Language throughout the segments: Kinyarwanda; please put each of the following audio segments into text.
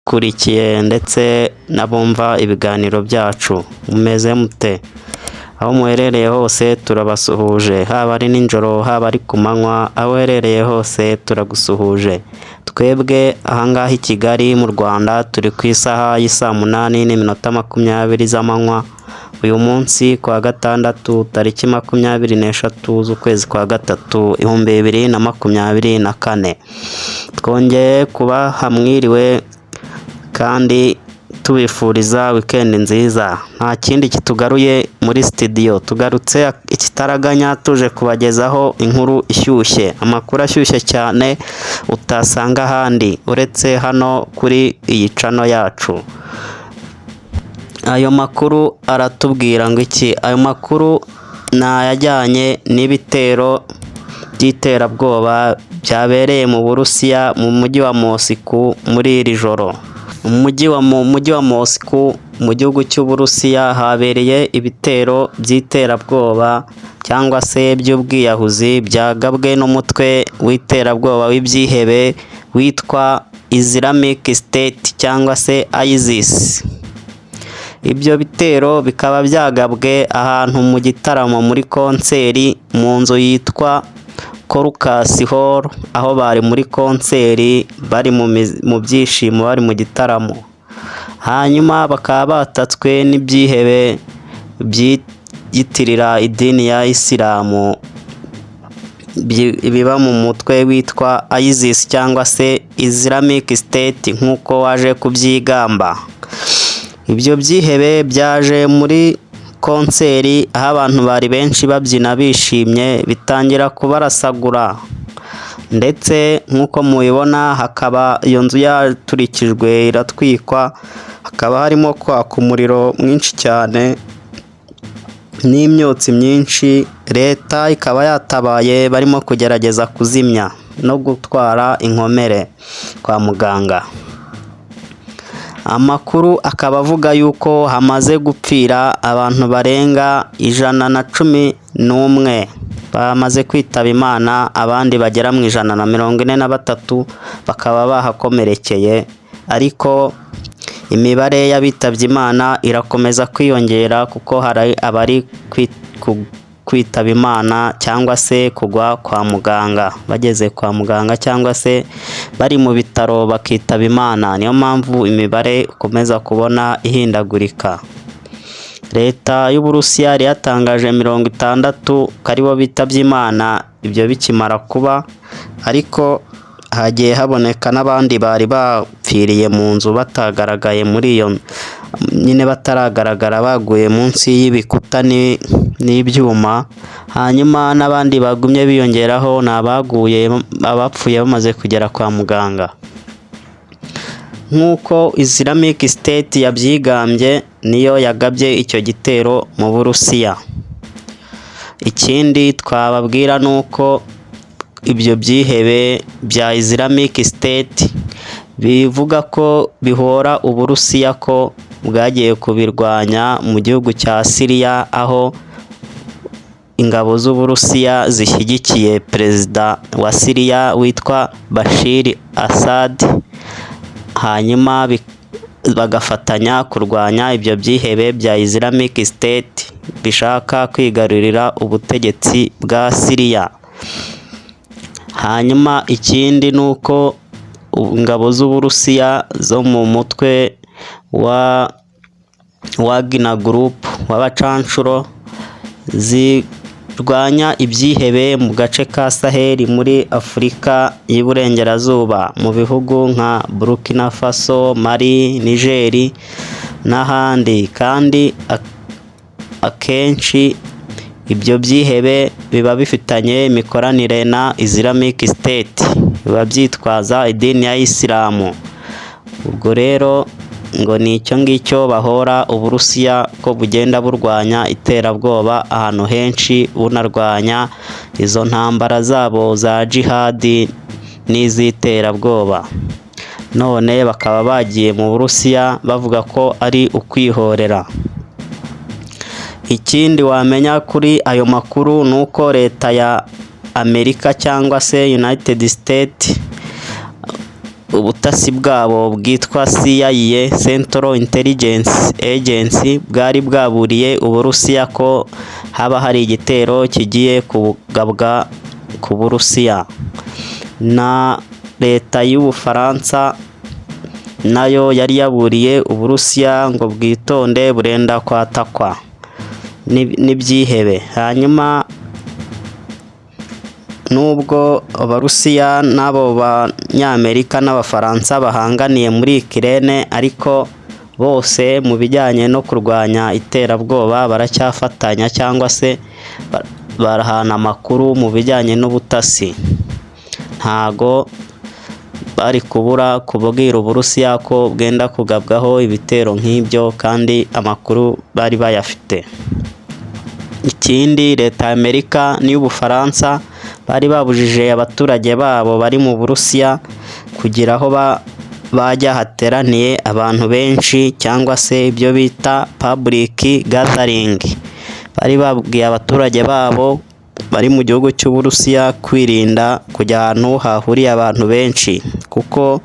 Abadukurikiye ndetse n'abumva ibiganiro byacu, mumeze mute? Aho muherereye hose turabasuhuje, haba ari nijoro, haba ari ku manywa, aho uherereye hose turagusuhuje. Twebwe ahangaha i Kigali mu Rwanda turi ku isaha y'i 8:20 z'amanywa, uyu munsi ku wa gatandatu tariki 23 z'ukwezi kwa gatatu 2024. Twongeye kubaha mwiriwe kandi tubifuriza weekend nziza. Nta kindi kitugaruye muri studio, tugarutse ikitaraganya tuje kubagezaho inkuru ishyushye, amakuru ashyushye cyane utasanga ahandi uretse hano kuri iyi channel yacu. Ayo makuru aratubwira ngo iki? Ayo makuru ni ayajyanye n'ibitero by'iterabwoba byabereye mu Burusiya mu mujyi wa Moscou muri iri joro. Mu mujyi wa Moscou mu gihugu cy'Uburusiya habereye ibitero by'iterabwoba cyangwa se by'ubwiyahuzi byagabwe n'umutwe w'iterabwoba w'ibyihebe witwa Islamic State cyangwa se ISIS. Ibyo bitero bikaba byagabwe ahantu mu gitaramo, muri concert, mu nzu yitwa Crocus Hall, aho bari muri concert, bari mu byishimo, bari mu gitaramo. Hanyuma bakaba batatswe n'ibyihebe byiyitirira idini ya Isilamu biba mu mutwe witwa ISIS cyangwa se Islamic State nk'uko waje kubyigamba. Ibyo byihebe byaje muri concert aho abantu bari benshi babyina bishimye, bitangira kubarasagura, ndetse nk'uko mubibona hakaba iyo nzu yaturikijwe iratwikwa, hakaba harimo kwaka umuriro mwinshi cyane n'imyotsi myinshi. Leta ikaba yatabaye, barimo kugerageza kuzimya no gutwara inkomere kwa muganga. Amakuru akaba avuga yuko hamaze gupfira abantu barenga 111 bamaze kwitaba Imana, abandi bagera mu 143 bakaba bahakomerekeye, ariko imibare y'abitabye Imana irakomeza kwiyongera kuko hari abari kwitaba Imana cyangwa se kugwa kwa muganga, bageze kwa muganga cyangwa se bari mu bitaro bakitaba Imana. Niyo mpamvu imibare ukomeza kubona ihindagurika. Leta y'Uburusiya yari yatangaje 60 ko aribo bitabye Imana ibyo bikimara kuba, ariko hagiye haboneka n'abandi bari bapfiriye mu nzu batagaragaye muri iyo nyine, bataragaragara, baguye munsi y'ibikuta n'ibyuma. Hanyuma n'abandi bagumye biyongeraho ni abaguye, abapfuye bamaze kugera kwa muganga. Nk'uko Islamic State yabyigambye, niyo yagabye icyo gitero mu Burusiya. Ikindi twababwira ni uko ibyo byihebe bya Islamic State bivuga ko bihora Uburusiya ko bwagiye kubirwanya mu gihugu cya Siriya, aho ingabo z'Uburusiya zishyigikiye perezida wa Siriya witwa Bashir Assad, hanyuma bagafatanya kurwanya ibyo byihebe bya Islamic State bishaka kwigarurira ubutegetsi bwa Siriya. Hanyuma ikindi ni uko ingabo z'Uburusiya zo mu mutwe wa Wagner Group w'abacanshuro zirwanya ibyihebe mu gace ka Sahel muri Afurika y'Iburengerazuba, mu bihugu nka Burkina Faso, Mali, Niger n'ahandi. Kandi akenshi ibyo byihebe biba bifitanye imikoranire na Islamic State, biba byitwaza idini ya Isilamu. Ubwo rero ngo ni icyo ngicyo bahora Uburusiya ko bugenda burwanya iterabwoba ahantu henshi, bunarwanya izo ntambara zabo za jihadi n'iz'iterabwoba. None bakaba bagiye mu Burusiya bavuga ko ari ukwihorera. Ikindi wamenya kuri ayo makuru ni uko leta ya Amerika cyangwa se United States Ubutasi bwabo bwitwa CIA, Central Intelligence Agency, bwari bwaburiye Uburusiya ko haba hari igitero kigiye kugabwa ku Burusiya. Na leta y'Ubufaransa nayo yari yaburiye Uburusiya ngo bwitonde, burenda kwatakwa n'ibyihebe. Hanyuma nubwo Abarusiya n'abo Banyamerika n'Abafaransa bahanganiye muri Ukraine, ariko bose mu bijyanye no kurwanya iterabwoba baracyafatanya cyangwa se barahana amakuru mu bijyanye n'ubutasi. Ntago bari kubura kubwira Uburusiya ko bwenda kugabwaho ibitero nk'ibyo, kandi amakuru bari bayafite. Ikindi, leta ya Amerika n'iy'Ubufaransa bari babujije abaturage babo bari mu Burusiya kugira aho bajya hateraniye abantu benshi, cyangwa se ibyo bita public gathering. Bari babwiye abaturage babo bari mu gihugu cy'Uburusiya kwirinda kujya ahantu hahuriye abantu benshi, kuko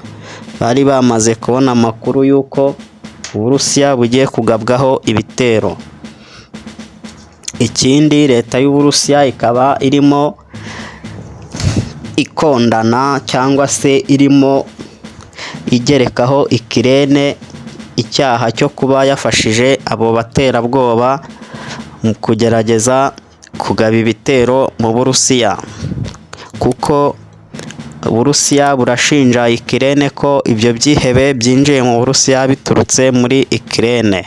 bari bamaze kubona amakuru y'uko Uburusiya bugiye kugabwaho ibitero. Ikindi, leta y'Uburusiya ikaba irimo ikondana cyangwa se irimo igerekaho Ukraine icyaha cyo kuba yafashije abo baterabwoba mu kugerageza kugaba ibitero mu Burusiya, kuko Uburusiya burashinja Ukraine ko ibyo byihebe byinjiye mu Burusiya biturutse muri Ukraine.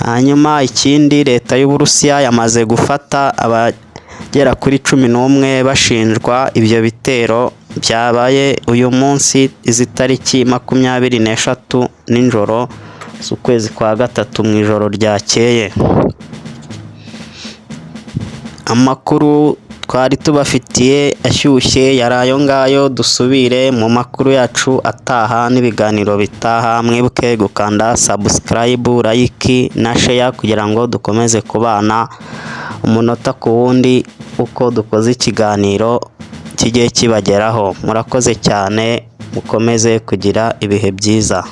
Hanyuma ikindi, leta y'Uburusiya yamaze gufata abagera kuri 11 bashinjwa ibyo bitero byabaye uyu munsi, izi tariki 23 nijoro z'ukwezi kwa gatatu, mu ijoro ryakeye. Amakuru twari tubafitiye ashyushye yari ayo ngayo. Dusubire mu makuru yacu ataha n'ibiganiro bitaha. Mwibuke gukanda subscribe, like na share kugira ngo dukomeze kubana umunota ku wundi, uko dukoze ikiganiro kijye kibageraho. Murakoze cyane, mukomeze kugira ibihe byiza.